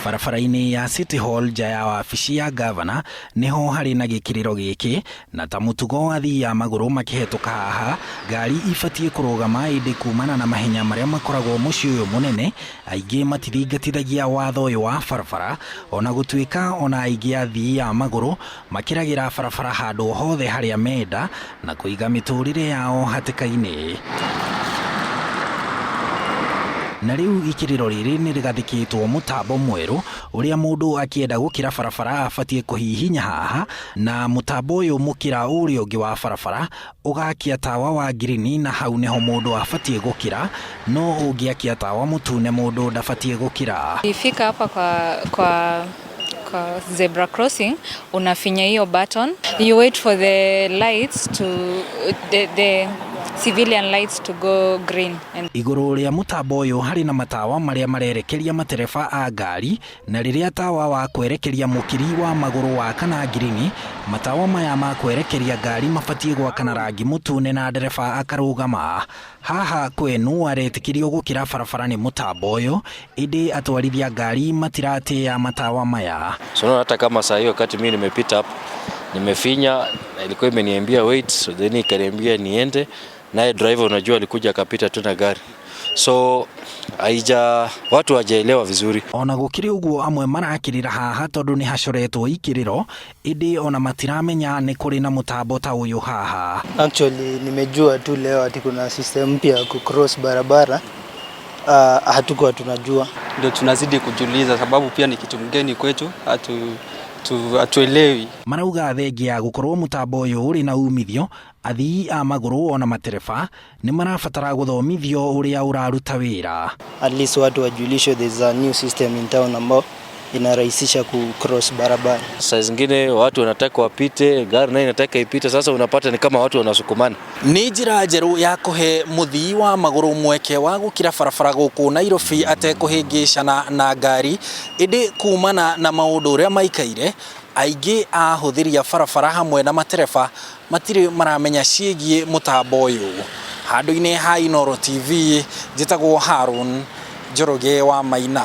Barabara-inĩ ya City Hall nja ya wabici ya ngavana nĩho harĩ na gĩkĩrĩro gĩkĩ, na ta mũtugo athii a magũrũ makĩhetũka haha, ngari ibatiĩ kũrũgama ĩndĩ kumana na mahenya marĩa makoragwo mũciĩ ũyũ mũnene, aingĩ matithingatithagia watho ũyũ wa barabara, ona gũtuĩka ona aingĩ athii a magũrũ makĩragĩra barabara handũ hothe harĩa menda na kũiga mĩtũrĩre yao hatĩka-inĩ. Na rĩu ikĩrĩro rĩrĩ nĩ rĩgathĩkĩtwo mũtambo mwerũ ũrĩa mũndũ akĩenda gũkĩra barabara abatiĩ kũhihinya haha, na mũtambo ũyũ mũkĩra ũrĩa ũngĩ wa barabara ũgakia tawa wa ngirini na hau nĩho mũndũ abatiĩ gũkĩra, no ũngĩakia tawa mũtune mũndũ ndabatiĩ gũkĩra. Ukifika hapa kwa zebra crossing, unafinya hiyo button, you wait for the lights to the civilian lights to go green and Igũrũ rĩa mũtambo ũyũ harĩ na matawa marĩa marerekeria matereba a ngari, na rĩrĩa tawa wa kwerekeria mũkiri wa magũrũ wakana ngirini, matawa maya ma kwerekeria ngari mabatiĩ gwakana rangi mũtune na ndereba akarũgama. Haha kwenu aretĩkĩrio gũkĩra barabara nĩ mũtambo ũyũ, ĩndĩ atwarithia ngari matiratĩĩa matawa maya. So unaona hata kama saa hiyo wakati mimi nimepita hapo, nimefinya na ilikuwa imeniambia wait, so then ikaniambia niende, naye driver unajua alikuja akapita tu na gari, so haija watu hawajaelewa vizuri. Ona gũkĩrĩ ũguo amwe marakĩrĩra haha tondũ nĩ hacoretwo ikĩrĩro, ĩndĩ ona matiramenya nĩ kũrĩ na mũtambo ta ũyũ haha. Actually, nimejua tu leo ati kuna system mpya ya kucross barabara. Hatukuwa tunajua. Ndio tunazidi kujiuliza, sababu pia ni kitu mgeni kwetu, hatuelewi. Marauga thengia ya gũkorwo mũtambo ũyũ ũrĩ na umithio, athii a magũrũ ona matereba nĩ marabatara gũthomithio ũrĩa ũraruta wĩra. At least watu wajulishwe there's a new system in town ambao inarahisisha kucross barabara. Saa zingine watu wanataka wapite, gari nayo inataka ipite, sasa unapata ni kama watu wanasukumana. Nĩ njĩra njerũ ya kũhe mũthii wa magũrũ mweke wa gũkĩra barabara gũkũ Nairobi atekũhĩngĩcana na ngari, ĩndĩ kumana na maũndũ ũrĩa maikaire, aingĩ a ahũthĩri a barabara hamwe na matereba matirĩ maramenya ciĩgiĩ mũtambo ũyũ. Handũ-inĩ ha Inooro TV, njĩtagwo Harun Njoroge wa Maina.